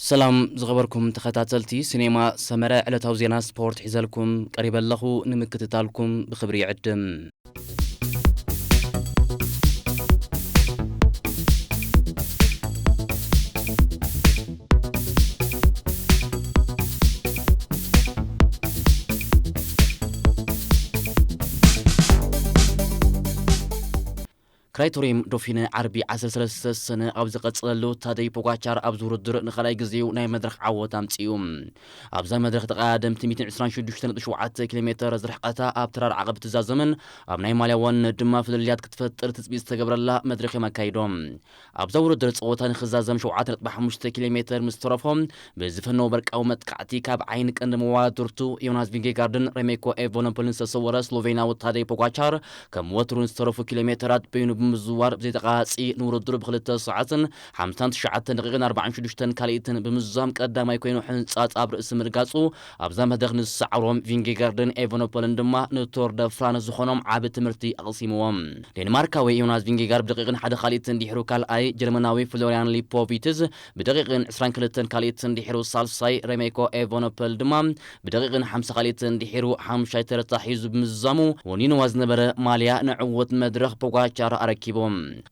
ሰላም ዝኸበርኩም ተኸታተልቲ ሲኔማ ሰመረ፣ ዕለታዊ ዜና ስፖርት ሒዘልኩም ቀሪበ ኣለኹ። ንምክትታልኩም ብኽብሪ ይዕድም። ክራይቶሪየም ዶፊነ ዓርቢ ዓሰርተ ሰለስተ ሰነ ኣብ ዝቐጸለሉ፣ ታደይ ፖጋቻር ኣብዚ ውድድር ንኻልኣይ ግዜኡ ናይ መድረኽ ዓወት ኣምጺኡ። ኣብዛ መድረኽ ተቐዳደምቲ ሚእትን ዕስራን ሽዱሽተን ነጥቢ ሸውዓተ ኪሎ ሜተር ዝርሕቐታ ኣብ ተራር ዓቐብ ትዛዘምን ኣብ ናይ ማልያ ዋንነት ድማ ፍልልያት ክትፈጥር ትጽቢት ዝተገብረላ መድረኽ እዮም ኣካይዶም። ኣብዛ ውድድር ጸወታ ንኽዛዘም ሸውዓተ ነጥቢ ሓሙሽተ ኪሎ ሜተር ምስ ተረፎ፣ ብዝፈነዎ በርቃዊ መጥቃዕቲ ካብ ዓይኒ ቀንዲ መዋድርቱ ዮናስ ቪንጌጋርድን ሬሜኮ ኤቨኖፖልን ዝተሰወረ ስሎቬንያዊ ታደይ ፖጋቻር፣ ከም ወትሩ ንዝተረፉ ኪሎ ሜተራት በይኑ ብምዝዋር ብዘይተቓራጺ ንውድድሩ ብክልተ ሰዓትን ሓምሳን ትሽዓተን ደቂቕን ኣርባዓን ሽዱሽተን ካልኢትን ብምዝዛም ቀዳማይ ኮይኑ ሕንጻጽ ኣብ ርእሲ ምርጋጹ፣ ኣብዛ መድረኽ ንዝሰዓሮም ቪንጌጋርድን ኤቨኖፖልን ድማ ንቶር ደ ፍራንስ ዝኾኖም ዓቢ ትምህርቲ ኣቕሲምዎም። ዴንማርካዊ ዮናስ ቪንጌጋርድ ብደቂቕን ሓደ ካልኢትን ድሕሩ ካልኣይ፣ ጀርመናዊ ፍሎሪያን ሊፖቪትዝ ብደቂቕን ዕስራን ክልተን ካልኢትን ድሕሩ ሳልሳይ፣ ሬሜኮ ኤቨኖፐል ድማ ብደቂቕን ሓምሳ ካልኢትን ድሕሩ ሓሙሻይ ተረታ ሒዙ ብምዝዛሙ፣ ወኒንዋ ዝነበረ ማልያ ንዕወት መድረኽ ፖጋቻር ኣረኪቡ።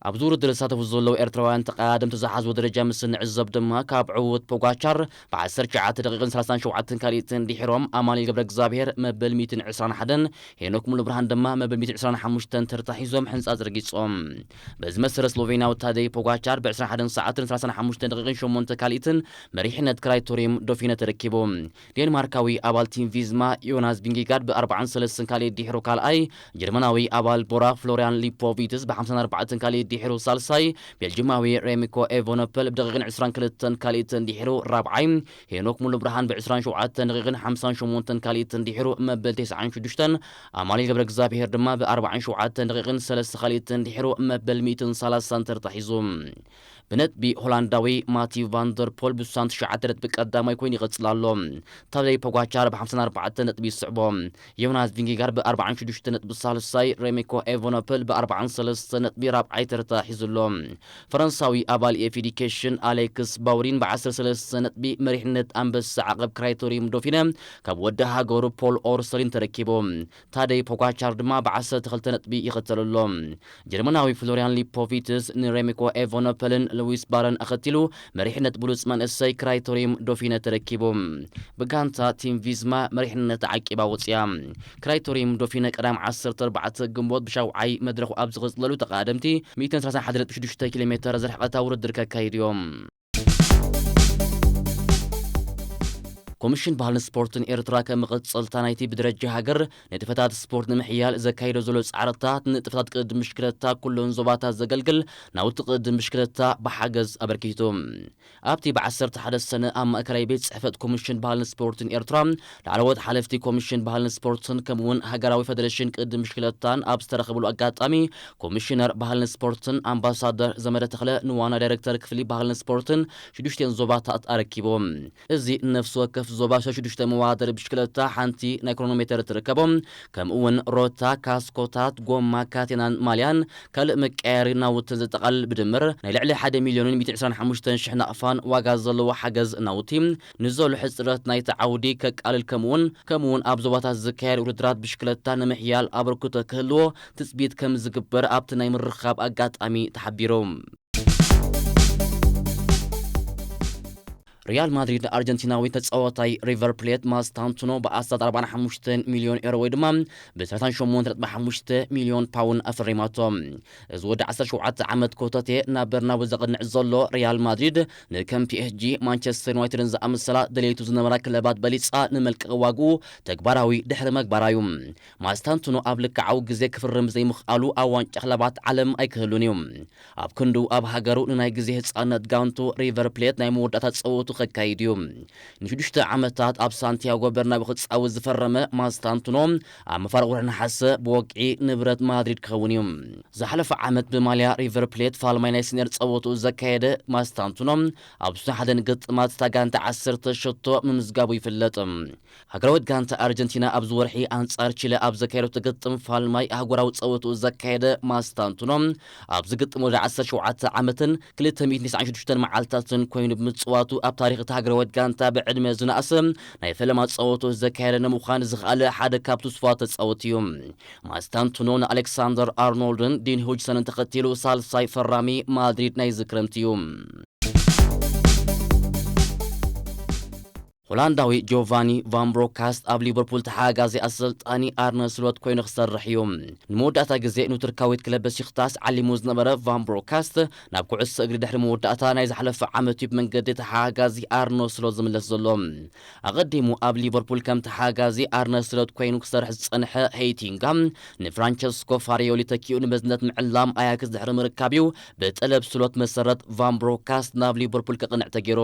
ኣብዚ ውድድር ዝሳተፉ ዘለዉ ኤርትራውያን ተቐዳደምቲ ዝሓዝዎ ደረጃ ምስ ንዕዘብ ድማ፣ ካብ ዕውት ፖጋቻር ብዓሰርተ ትሽዓተ ደቂቕን ሰላሳን ሸውዓተን ካልኢትን ድሒሮም፣ ኣማኑኤል ገብረ እግዚኣብሔር መበል ሚእትን ዕስራን ሓደን፣ ሄኖክ ሙሉብርሃን ድማ መበል ሚእትን ዕስራን ሓሙሽተን ተርታ ሒዞም ሕንጻጽ ረጊጾም። በዚ መሰረት ስሎቬንያዊ ታደይ ፖጋቻር ብዕስራን ሓደን ሰዓትን ሰላሳን ሓሙሽተን ደቂቕን ሸሞንተ ካልኢትን መሪሕነት ክራይቶሪየም ዶፊነ ተረኪቡ። ዴንማርካዊ ኣባል ቲም ቪዝማ ዮናስ ቪንጌጋርድ ብኣርባዓን ሰለስተን ካልኢት ድሒሩ ካልኣይ፣ ጀርመናዊ ኣባል ቦራ ፍሎሪያን ሊፖቪትስ ብሓምሳን ኣርባዕተን ካልኢት ድሒሩ ሳልሳይ፣ ቤልጅማዊ ሬሚኮ ኤቨኖፐል ብደቂቕን ዕስራን ክልተን ካልኢትን ድሒሩ ራብዓይ፣ ሄኖክ ሙሉብርሃን ብዕስራን ሸውዓተን ደቂቕን ሓምሳን ሸሞንተን ካልኢትን ድሒሩ መበል ተስዓን ሽዱሽተን፣ ኣማኑኤል ገብረ እግዚኣብሔር ድማ ብኣርባዓን ሸውዓተን ደቂቕን ሰለስተ ካልኢትን ድሒሩ መበል ሚእትን ሰላሳን ተርታ ሒዙ። ብነጥቢ ሆላንዳዊ ማቲው ቫንደርፖል ብሱሳን ትሽዓተ ነጥቢ ቀዳማይ ኮይኑ ይቕጽል ኣሎ። ታደይ ፖጋቻር ብሓምሳን ኣርባዕተን ነጥቢ ይስዕቦ። ዮናስ ቪንጌጋር ብኣርባዓን ሽዱሽተ ነጥቢ ሳልሳይ፣ ሬሜኮ ኤቨኖፐል ብኣርባዓን ሰለስተ ነጥቢ ራብዓይ ተርታ ሒዙ ኣሎ። ፈረንሳዊ ኣባል ኤፍ ዲ ኬሽን ኣሌክስ ባውሪን ብዓሰርተ ሰለስተ ነጥቢ መሪሕነት ኣንበሳ ዓቐብ ክራይቶሪየም ዶፊነ ካብ ወዲ ሃገሩ ፖል ኦርሰሊን ተረኪቡ። ታደይ ፖጋቻር ድማ ብዓሰርተ ክልተ ነጥቢ ይኸተል ኣሎ። ጀርመናዊ ፍሎሪያን ሊፖቪትስ ንሬሚኮ ኤቨኖፐልን ሉዊስ ባረን ኣኸቲሉ መሪሕነት ብሉጽ መንእሰይ ክራይቶሪየም ዶፊነ ተረኪቡ። ብጋንታ ቲም ቪዝማ መሪሕነት ዓቂባ ወጽያ። ክራይቶሪየም ዶፊነ ቀዳም ዓሰርተ ኣርባዕተ ግንቦት ብሻውዓይ መድረኹ ኣብ ዝቕጽለሉ ተቐዳደምቲ ሚእትን ሰላሳን ሓደን ነጥቢ ሽዱሽተ ኪሎ ሜተር ዝርሕቐታ ውድድር ከካይዱ እዮም። ኮሚሽን ባህልን ስፖርትን ኤርትራ ከም መቐጸልታ ናይቲ ብደረጃ ሃገር ንጥፈታት ስፖርት ንምሕያል ዘካይዶ ዘሎ ጻዕርታት ንጥፈታት ቅድድም ብሽክለታ ኩለን ዞባታት ዘገልግል ናውቲ ቅድድም ብሽክለታ ብሓገዝ ኣበርኪቱ። ኣብቲ ብዓሰርተ ሓደ ሰነ ኣብ ማእከላይ ቤት ጽሕፈት ኮሚሽን ባህልን ስፖርትን ኤርትራ ላዕለዎት ሓለፍቲ ኮሚሽን ባህልን ስፖርትን ከምኡ'ውን ሃገራዊ ፈደረሽን ቅድድም ብሽክለታን ኣብ ዝተረኸብሉ ኣጋጣሚ፣ ኮሚሽነር ባህልን ስፖርትን ኣምባሳደር ዘመደ ተኽለ ንዋና ዳይሬክተር ክፍሊ ባህልን ስፖርትን ሽዱሽተን ዞባታት ኣረኪቦም። እዚ ነፍሲ ወከፍ ዞባ ሽዱሽተ መዋደር ብሽክለታ፣ ሓንቲ ናይ ክሮኖሜተር ትርከቦ፣ ከምኡ እውን ሮታ፣ ካስኮታት፣ ጎማ፣ ካቴናን ማልያን ካልእ መቀያሪ ናውትን ዘጠቓልል ብድምር ናይ ልዕሊ ሓደ ሚልዮንን ሚእትን ዕስራን ሓሙሽተን ሽሕ ናቕፋን ዋጋ ዘለዎ ሓገዝ ናውቲ ንዘሎ ሕጽረት ናይቲ ዓውዲ ከቃልል ከምኡውን ከምኡውን ኣብ ዞባታት ዝካየድ ውድድራት ብሽክለታ ንምሕያል ኣበርክቶ ክህልዎ ትጽቢት ከም ዝግበር ኣብቲ ናይ ምርኻብ ኣጋጣሚ ተሓቢሩ። ሪያል ማድሪድ ኣርጀንቲናዊ ተጻዋታይ ሪቨር ፕሌት ማስታንቱኖ ብኣስታት ኣርባዓን ሓሙሽተን ሚልዮን ኤሮ ወይ ድማ ብ ሰላሳን ሸሞንተን ነጥቢ ሓሙሽተ ሚልዮን ፓውንድ ኣፈሪማቶ። እዚ ወዲ ዓሰርተ ሸውዓተ ዓመት ኮተቴ ናብ በርናቡ ዘቕንዕ ዘሎ ሪያል ማድሪድ ንከም ፒ ኤስ ጂ፣ ማንቸስተር ዩናይትድን ዝኣመሰላ ደለይቱ ዝነበራ ክለባት በሊጻ ንመልቀቒ ዋግኡ ተግባራዊ ድሕሪ መግባራ እዩ። ማስታንቱኖ ኣብ ልክዓዊ ግዜ ክፍርም ዘይምኽኣሉ ኣብ ዋንጫ ክለባት ዓለም ኣይክህሉን እዩ። ኣብ ክንዱ ኣብ ሃገሩ ንናይ ግዜ ህጻነት ጋንቱ ሪቨር ፕሌት ናይ መወዳእታ ጸወቱ ከካይድ እዩ። ንሽዱሽተ ዓመታት ኣብ ሳንቲያጎ በርናቡ ክጻወት ዝፈረመ ማስታንቱኖ ኣብ መፋርቕ ወርሒ ነሓሰ ብወግዒ ንብረት ማድሪድ ክኸውን እዩ። ዝሓለፈ ዓመት ብማልያ ሪቨር ፕሌት ፋልማይ ናይ ሲኒየር ጸወቱ ዘካየደ ማስታንቱኖ ኣብ ሱሳ ሓደን ግጥማት እታ ጋንታ ዓሰርተ ሸቶ ምምዝጋቡ ይፍለጥ። ሃገራዊት ጋንታ ኣርጀንቲና ኣብዚ ወርሒ ኣንጻር ቺለ ኣብ ዘካየደቶ ግጥም ፋልማይ ኣህጉራዊ ጸወትኡ ዘካየደ ማስታንቱኖ ኣብዚ ግጥም ወደ ዓሰርተ ሸውዓተ ዓመትን ክልተ ሚእትን ተስዓን ሽዱሽተን መዓልታትን ኮይኑ ብምጽዋቱ ኣብታ ታሪኽ እታ ሃገራዊት ጋንታ ብዕድመ ዝነኣሰ ናይ ፈለማ ጸወቱ ዘካየደ ንምዃን ዝኸኣለ ሓደ ካብ ትስፉዋት ተጻወቲ እዩ። ማስታንቱኖ ንኣሌክሳንደር ኣርኖልድን ዲን ሁጅሰንን ተኸቲሉ ሳልሳይ ፈራሚ ማድሪድ ናይዚ ክረምቲ እዩ። ሆላንዳዊ ጆቫኒ ቫን ብሮካስት ኣብ ሊቨርፑል ተሓጋጋዚ ኣሰልጣኒ ኣርነ ስሎት ኮይኑ ክሰርሕ እዩ። ንመወዳእታ ግዜ ንቱርካዊት ክለብ በሲክታስ ዓሊሙ ዝነበረ ቫን ብሮካስት ናብ ኩዕሶ እግሪ ድሕሪ መወዳእታ ናይ ዝሓለፈ ዓመት እዩ ብመንገዲ ተሓጋጋዚ ኣርነ ስሎት ዝምለስ ዘሎ። ኣቐዲሙ ኣብ ሊቨርፑል ከም ተሓጋጋዚ ኣርነ ስሎት ኮይኑ ክሰርሕ ዝጸንሐ ሄይቲንጋ ንፍራንቸስኮ ፋሪዮሊ ተኪኡ ንመዝነት ምዕላም ኣያክስ ድሕሪ ምርካብ እዩ ብጠለብ ስሎት መሰረት ቫን ብሮካስት ናብ ሊቨርፑል ክቕንዕ ተገይሩ።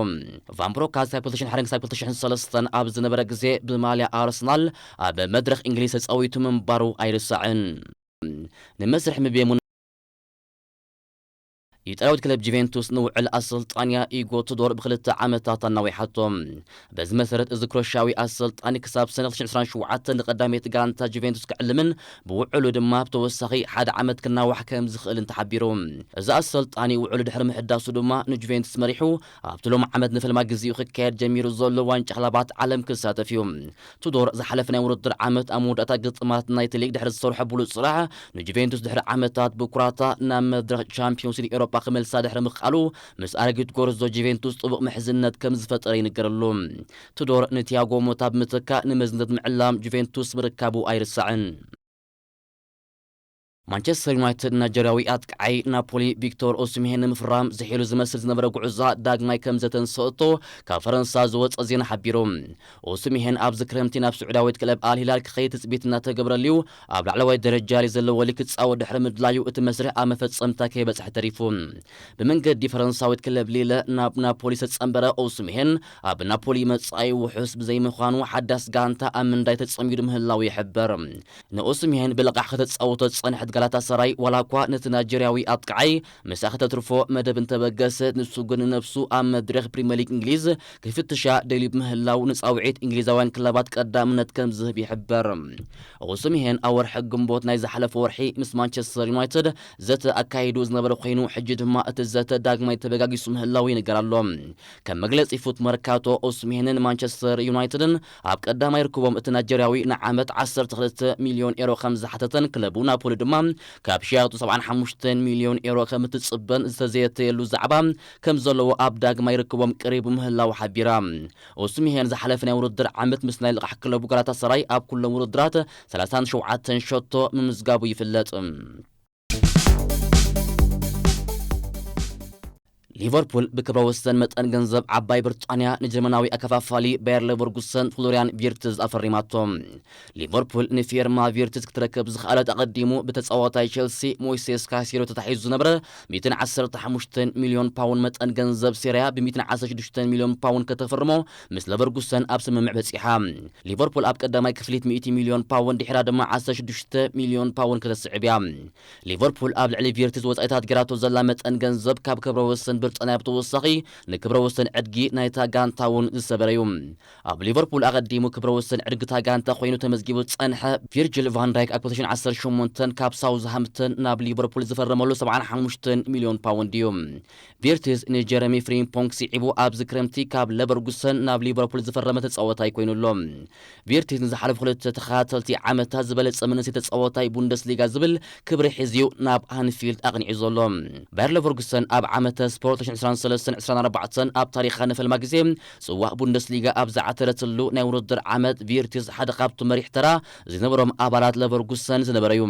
ቫን ብሮካስት ካብ ክልተ ሽሕን ሓደን ክሳብ ክልተ ሽሕን ሰለስተን ኣብ ዝነበረ ግዜ ብማልያ ኣርሰናል ኣብ መድረኽ እንግሊዝ ተጻዊቱ ምንባሩ ኣይርሳዕን። ንመስርሕ ምቤሙ ኢጣልያዊት ክለብ ጁቬንቱስ ንውዕል ኣሰልጣንያ ኢጎ ቱዶር ብክልተ ዓመታት ኣናዊሓቶ። በዚ መሰረት እዚ ክሮሻዊ ኣሰልጣኒ ክሳብ ሰነ ክልተ ሽሕን ዕስራን ሸውዓተን ንቀዳመይቲ ጋንታ ጁቬንቱስ ክዕልምን ብውዕሉ ድማ ብተወሳኺ ሓደ ዓመት ክናዋሕ ከም ዝኽእልን ተሓቢሩ። እዚ ኣሰልጣኒ ውዕሉ ድሕሪ ምሕዳሱ ድማ ንጁቬንቱስ መሪሑ ኣብቲ ሎም ዓመት ንፈልማ ግዜኡ ክካየድ ጀሚሩ ዘሎ ዋንጫ ክለባት ዓለም ክሳተፍ እዩ። ቱዶር ዝሓለፈ ናይ ውድድር ዓመት ኣብ መወዳእታ ግጥማት ናይቲ ሊግ ድሕሪ ዝሰርሖ ብሉጽ ስራሕ ንጁቬንቱስ ድሕሪ ዓመታት ብኩራታ ናብ መድረኽ ቻምፒዮንስ ሊግ ኤውሮጳ ክመልሳ ድሕሪ ምኽኣሉ ምስ ኣረጊት ጎርዞ ጁቬንቱስ ጥቡቕ ምሕዝነት ከም ዝፈጠረ ይንገረሉ። ቱዶር ንቲያጎ ሞታ ብምትካእ ንመዝነት ምዕላም ጁቬንቱስ ምርካቡ ኣይርሳዕን። ማንቸስተር ዩናይትድ ናይጀርያዊ ኣጥቃዓይ ናፖሊ ቪክቶር ኦሲምሄን ንምፍራም ዝሒሉ ዝመስል ዝነበረ ጉዕዞ ዳግማይ ከም ዘተንሰእቶ ካብ ፈረንሳ ዝወጸ ዜና ሓቢሩ። ኦሲምሄን ኣብዚ ክረምቲ ናብ ስዑዳዊት ክለብ ኣል ሂላል ክኸይድ ትጽቢት እናተገብረሉ'ዩ። ኣብ ላዕለዋይ ደረጃ ሊግ ዘለዎ ሊግ ክጻወት ድሕሪ ምድላዩ እቲ መስርሕ ኣብ መፈጸምታ ከይበጽሐ ተሪፉ። ብመንገዲ ፈረንሳዊት ክለብ ሊለ ናብ ናፖሊ ዝተጸንበረ ኦሲምሄን ኣብ ናፖሊ መጻኢ ውሑስ ብዘይምዃኑ ሓዳስ ጋንታ ኣብ ምንዳይ ተጸሚዱ ምህላው ይሕበር። ንኦሲምሄን ብልቓሕ ከተጻውቶ ዝጸንሐት ጋላታሳራይ ዋላ እኳ ነቲ ናይጀርያዊ ኣጥቃዓይ ምሳኣ ከተትርፎ መደብ እንተበገሰት ንሱ ግን ንነብሱ ኣብ መድረኽ ፕሪምየር ሊግ እንግሊዝ ክፍትሻ ደልዩ ብምህላው ንጻውዒት እንግሊዛውያን ክለባት ቀዳምነት ከም ዝህብ ይሕበር። ኦሲምሄን ኣብ ወርሒ ግንቦት ናይ ዝሓለፈ ወርሒ ምስ ማንቸስተር ዩናይትድ ዘተ ኣካይዱ ዝነበረ ኮይኑ ሕጂ ድማ እቲ ዘተ ዳግማይ ተበጋጊሱ ምህላው ይንገር ኣሎ። ከም መግለጺ ፉት መርካቶ ኦሲምሄንን ማንቸስተር ዩናይትድን ኣብ ቀዳማይ ርክቦም እቲ ናይጀርያዊ ንዓመት ዓሰርተ ክልተ ሚልዮን ኤሮ ከም ዝሓተተን ክለቡ ናፖሊ ድማ ካብ ሽያጡ ሰብዓን ሓሙሽተን ሚልዮን ኤሮ ከም እትጽበን ዝተዘየተየሉ ዛዕባ ከም ዘለዎ ኣብ ዳግማይ ርክቦም ቀሪቡ ምህላው ሓቢራ። ኦሲምሄን ዝሓለፈ ናይ ውድድር ዓመት ምስ ናይ ልቓሕ ክለቡ ጋላታሳራይ ኣብ ኩሎም ውድድራት ሰላሳን ሸውዓተን ሸቶ ምምዝጋቡ ይፍለጥ። ሊቨርፑል ብክብረ ወሰን መጠን ገንዘብ ዓባይ ብሪጣንያ ንጀርመናዊ ኣከፋፋሊ ባየር ሌቨርኩሰን ፍሎሪያን ቪርትዝ ኣፈሪማቶ። ሊቨርፑል ንፊርማ ቪርትዝ ክትረክብ ዝኸኣለት ኣቐዲሙ ብተጻዋታይ ቸልሲ ሞይሴስ ካይሴዶ ተታሒዙ ዝነበረ ሚእትን ዓሰርተ ሓሙሽተን ሚልዮን ፓውንድ መጠን ገንዘብ ሴርያ ብ ሚእትን ዓሰርተ ሽዱሽተን ሚልዮን ፓውንድ ከተፈርሞ ምስ ሌቨርኩሰን ኣብ ስምምዕ በጺሓ። ሊቨርፑል ኣብ ቀዳማይ ክፍሊት ሚእቲ ሚልዮን ፓውንድ ድሒራ ድማ ዓሰርተ ሽዱሽተ ሚልዮን ፓውንድ ከተስዕብ እያ። ሊቨርፑል ኣብ ልዕሊ ቪርትዝ ወጻኢታት ገይራቶ ዘላ መጠን ገንዘብ ካብ ክብረ ወሰን ብሪጣንያ ብተወሳኺ ንክብረ ወሰን ዕድጊ ናይታ ጋንታ እውን ዝሰበረ እዩ። ኣብ ሊቨርፑል ኣቐዲሙ ክብረ ወሰን ዕድጊ እታ ጋንታ ኮይኑ ተመዝጊቡ ዝጸንሐ ቪርጅል ቫን ዳይክ ኣብ ክልተ ሽሕን ዓሰርተ ሸሞንተን ካብ ሳውዝሃምፕተን ናብ ሊቨርፑል ዝፈረመሉ ሰብዓን ሓሙሽተን ሚልዮን ፓውንድ እዩ። ቪርትዝ ንጀረሚ ፍሪምፖንግ ስዒቡ ኣብዚ ክረምቲ ካብ ሌቨርኩሰን ናብ ሊቨርፑል ዝፈረመ ተጻዋታይ ኮይኑ ኣሎ። ቪርትዝ ንዝሓለፉ ክልተ ተኸታተልቲ ዓመታት ዝበለጸ መንእሰይ ተጻዋታይ ቡንደስሊጋ ዝብል ክብሪ ሒዝዩ ናብ ኣንፊልድ ኣቕኒዑ ዘሎ። ባየር ሌቨርኩሰን ኣብ ዓመተ ስፖርት ዕስራን ሰለስተን ዕስራን ኣርባዕተን ኣብ ታሪኻ ንፈልማ ግዜ ጽዋእ ቡንደስሊጋ ኣብ ዝዓተረትሉ ናይ ውድድር ዓመት ቪርትዝ ሓደ ካብቶም መሪሕ ተራ ዝነበሮም ኣባላት ሌቨርኩሰን ዝነበረ እዩ።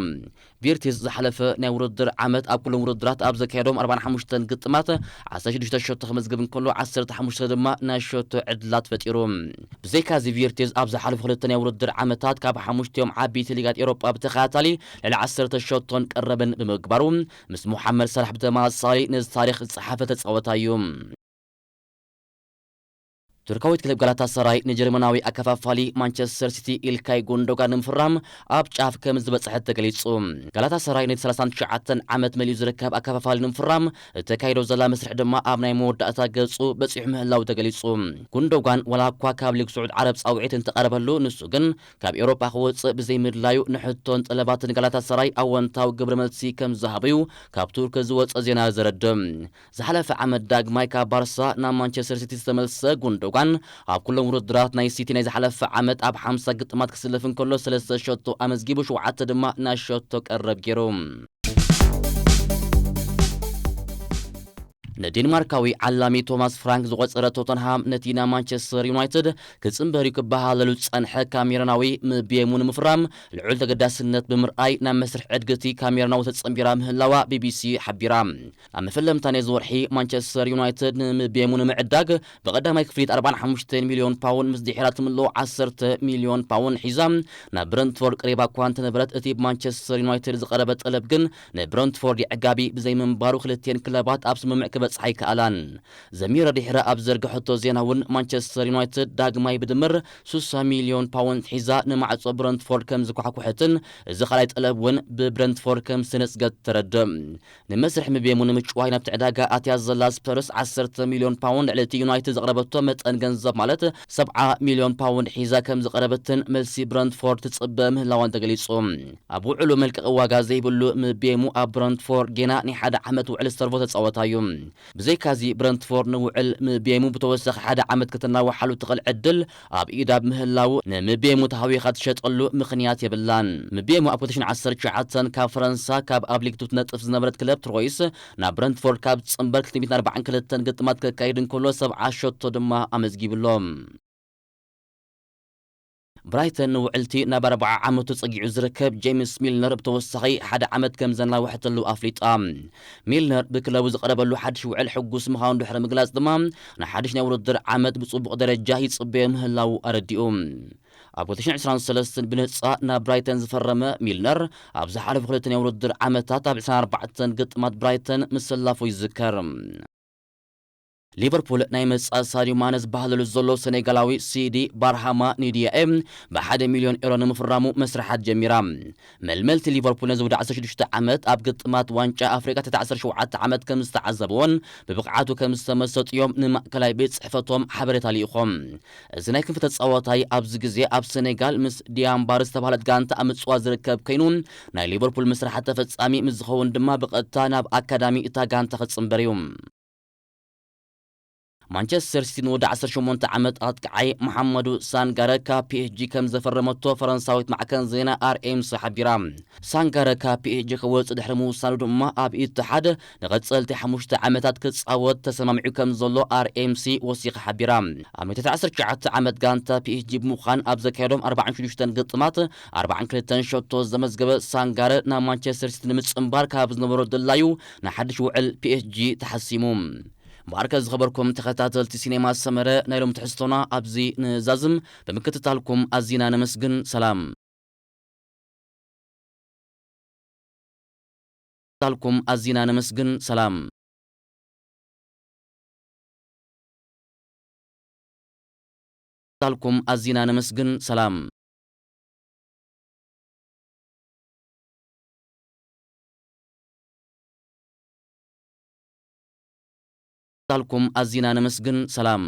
ቪርትዝ ዝሓለፈ ናይ ውድድር ዓመት ኣብ ኩሎም ውድድራት ኣብ ዘካየዶም ኣርባዓን ሓሙሽተን ግጥማት ዓሰርተ ሽዱሽተ ሸቶ ክመዝግብ እንከሎ ዓሰርተ ሓሙሽተ ድማ ናይ ሸቶ ዕድላት ፈጢሩ። ብዘይካዚ ቪርትዝ ኣብ ዝሓለፉ ክልተ ናይ ውድድር ዓመታት ካብ ሓሙሽቲኦም ዓበይቲ ሊጋት ኤውሮጳ ብተኸታታሊ ልዕሊ ዓሰርተ ሸቶን ቀረብን ብምግባሩ ምስ ሙሓመድ ሳላሕ ብተመሳሳሊ ነዚ ታሪኽ ዝጸሓፈ ተጻዋታይ እዩ። ቱርካዊት ክለብ ጋላታሰራይ ንጀርመናዊ ኣከፋፋሊ ማንቸስተር ሲቲ ኢልካይ ጉንዶጋን ንምፍራም ኣብ ጫፍ ከም ዝበጽሐት ተገሊጹ። ጋላታሰራይ ነቲ ሰላሳን ትሽዓተን ዓመት መሊኡ ዝርከብ ኣከፋፋሊ ንምፍራም እተካይዶ ዘላ መስርሕ ድማ ኣብ ናይ መወዳእታ ገጹ በጺሑ ምህላው ተገሊጹ። ጉንዶጋን ዋላ እኳ ካብ ሊግ ስዑድ ዓረብ ጻውዒት እንተቐረበሉ፣ ንሱ ግን ካብ ኤውሮጳ ክወጽእ ብዘይምድላዩ ንሕቶን ጠለባትን ጋላታሰራይ ኣወንታዊ ግብረ መልሲ ከም ዝሃበዩ ካብ ቱርክ ዝወጸ ዜና ዘረድእ። ዝሓለፈ ዓመት ዳግማይ ካብ ባርሳ ናብ ማንቸስተር ሲቲ ዝተመልሰ ጉንዶጋን፣ ኣብ ኩሎም ውድድራት ናይ ሲቲ ናይ ዝሓለፈ ዓመት ኣብ ሓምሳ ግጥማት ክስለፍ እንከሎ፣ ሰለስተ ሸቶ ኣመዝጊቡ፣ ሸውዓተ ድማ ናይ ሸቶ ቀረብ ገይሩ። ንዴንማርካዊ ዓላሚ ቶማስ ፍራንክ ዝቖጸረ ቶተንሃም፣ ነቲ ናብ ማንቸስተር ዩናይትድ ክጽንበር እዩ ክበሃለሉ ዝጸንሐ ካሜሮናዊ ምቤሙ ንምፍራም ልዑል ተገዳስነት ብምርኣይ፣ ናብ መስርሕ ዕድግቲ ካሜሮናዊ ተጸንቢራ ምህላዋ ቢቢሲ ሓቢራ። ኣብ መፈለምታ ናይዚ ወርሒ፣ ማንቸስተር ዩናይትድ ንምቤሙ ንምዕዳግ ብቐዳማይ ክፍሊት ኣርባዓን ሓሙሽተን ሚልዮን ፓውንድ ምስ ድሒራ ትምልኦ ዓሰርተ ሚልዮን ፓውንድ ሒዛ ናብ ብረንትፎርድ ቀሪባ እኳ እንተነበረት፣ እቲ ብማንቸስተር ዩናይትድ ዝቐረበ ጠለብ ግን ንብረንትፎርድ የዕጋቢ ብዘይምንባሩ፣ ክልቲኤን ክለባት ኣብ ስምምዕ ክበጽሓ ኣይከኣላን። ዘሚረ ድሒራ ኣብ ዘርግሐቶ ዜና እውን፣ ማንቸስተር ዩናይትድ ዳግማይ ብድምር ስሳ ሚልዮን ፓውንድ ሒዛ ንማዕጾ ብረንትፎርድ ከም ዝኳሕኩሐትን፣ እዚ ካልኣይ ጠለብ እውን ብብረንትፎርድ ከም ዝተነጽገት ተረድእ። ንመስርሕ ምቤሙ ንምጭዋይ ናብቲ ዕዳጋ ኣትያ ዘላ ስፐርስ ዓሰርተ ሚልዮን ፓውንድ ልዕሊ እቲ ዩናይትድ ዘቕረበቶ መጠን ገንዘብ፣ ማለት ሰብዓ ሚልዮን ፓውንድ ሒዛ ከም ዝቐረበትን መልሲ ብረንትፎርድ ትጽበ ምህላዋን ተገሊጹ። ኣብ ውዕሉ መልቀቒ ዋጋ ዘይብሉ ምቤሙ ኣብ ብረንትፎርድ ጌና ናይ ሓደ ዓመት ውዕል ዝተርፎ ተጻዋታይ እዩ። ብዘይካዚ ብረንትፎርድ ንውዕል ምቤሙ ብተወሳኺ ሓደ ዓመት ከተናውሓሉ ትኽእል ዕድል ኣብ ኢዳ ብምህላዉ፣ ንምቤሙ ተሃዊኻ ትሸጠሉ ምኽንያት የብላን። ምቤሙ ኣብ ክልተ ሽሕን ዓሰርተ ትሽዓተን ካብ ፈረንሳ፣ ካብ ኣብ ሊግ ቱ ትነጥፍ ዝነበረት ክለብ ትሮይስ፣ ናብ ብረንትፎርድ ካብ ዝጽንበር ክልተ ሚእትን ኣርባዓን ክልተን ግጥማት ከካይድ እንከሎ፣ ሰብዓ ሸቶ ድማ ኣመዝጊብሎም። ብራይተን ንውዕልቲ ናብ ኣርብዓ ዓመቱ ጸጊዑ ዝርከብ ጄምስ ሚልነር ብተወሳኺ ሓደ ዓመት ከም ዘናውሐተሉ ኣፍሊጣ። ሚልነር ብክለቡ ዝቐረበሉ ሓድሽ ውዕል ሕጉስ ምዃኑ ድሕሪ ምግላጽ ድማ፣ ንሓድሽ ናይ ውድድር ዓመት ብጽቡቕ ደረጃ ይጽበዮ ምህላዉ ኣረዲኡ። ኣብ ክልተ ሽሕን ዕስራን ሰለስተን ብነጻ ናብ ብራይተን ዝፈረመ ሚልነር፣ ኣብ ዝሓለፉ ክልተ ናይ ውድድር ዓመታት ኣብ ዕስራን ኣርባዕተን ግጥማት ብራይተን ምስላፉ ይዝከር። ሊቨርፑል ናይ መጻኢ ሳድዮ ማነ ዝበሃለሉ ዘሎ ሰኔጋላዊ ሲዲ ባርሃማ ኒዲያኤ ብሓደ ሚልዮን ኤሮ ንምፍራሙ መስርሓት ጀሚራ። መልመልቲ ሊቨርፑል ነዚ ወዲ ዓሰርተ ሽዱሽተ ዓመት ኣብ ግጥማት ዋንጫ ኣፍሪቃ ትሕቲ ዓሰርተ ሸውዓተ ዓመት ከም ዝተዓዘብዎን ብብቕዓቱ ከም ዝተመሰጡ እዮም ንማእከላይ ቤት ጽሕፈቶም ሓበሬታ ልኢኾም። እዚ ናይ ክንፊ ተጻዋታይ ኣብዚ ግዜ ኣብ ሰኔጋል ምስ ዲያምባር ዝተባህለት ጋንታ ኣብ ምጽዋር ዝርከብ ኮይኑ፣ ናይ ሊቨርፑል መስርሓት ተፈጻሚ ምስ ዝኸውን ድማ ብቐጥታ ናብ ኣካዳሚ እታ ጋንታ ክጽንበር እዩ። ማንቸስተር ሲቲ ንወዲ ዓሰርተ ሸሞንተ ዓመት ኣጥቃዓይ መሓመዱ ሳንጋረ ካብ ፒኤስጂ ከም ዘፈረመቶ ፈረንሳዊት ማዕከን ዜና ኣርኤምሲ ሓቢራ። ሳንጋረ ካብ ፒኤስጂ ክወጽእ ድሕሪ ምውሳኑ ድማ ኣብ ኢትሓድ ንቐጸልቲ ሓሙሽተ ዓመታት ክጻወት ተሰማሚዑ ከም ዘሎ ኣርኤምሲ ወሲኻ ሓቢራ። ኣብ ናይ ትሽዓተ ዓመት ጋንታ ፒኤስጂ ብምዃን ኣብ ዘካየዶም ኣርባዓን ሽዱሽተን ግጥማት ኣርባዓን ክልተን ሸቶ ዘመዝገበ ሳንጋረ፣ ናብ ማንቸስተር ሲቲ ንምጽንባር ካብ ዝነበሮ ድላዩ ንሓድሽ ውዕል ፒኤስጂ ተሓሲሙ። እምበኣርከ ዝኸበርኩም ተኸታተልቲ ሲኔማ ሰመረ፣ ናይ ሎሚ ትሕዝቶና ኣብዚ ንዛዝም። ብምክትታልኩም ኣዚና ነመስግን። ሰላም። ታልኩም ኣዚና ነመስግን። ሰላም። ታልኩም ኣዚና ነመስግን። ሰላም። ታልኩም ኣዚና ነመስግን። ሰላም።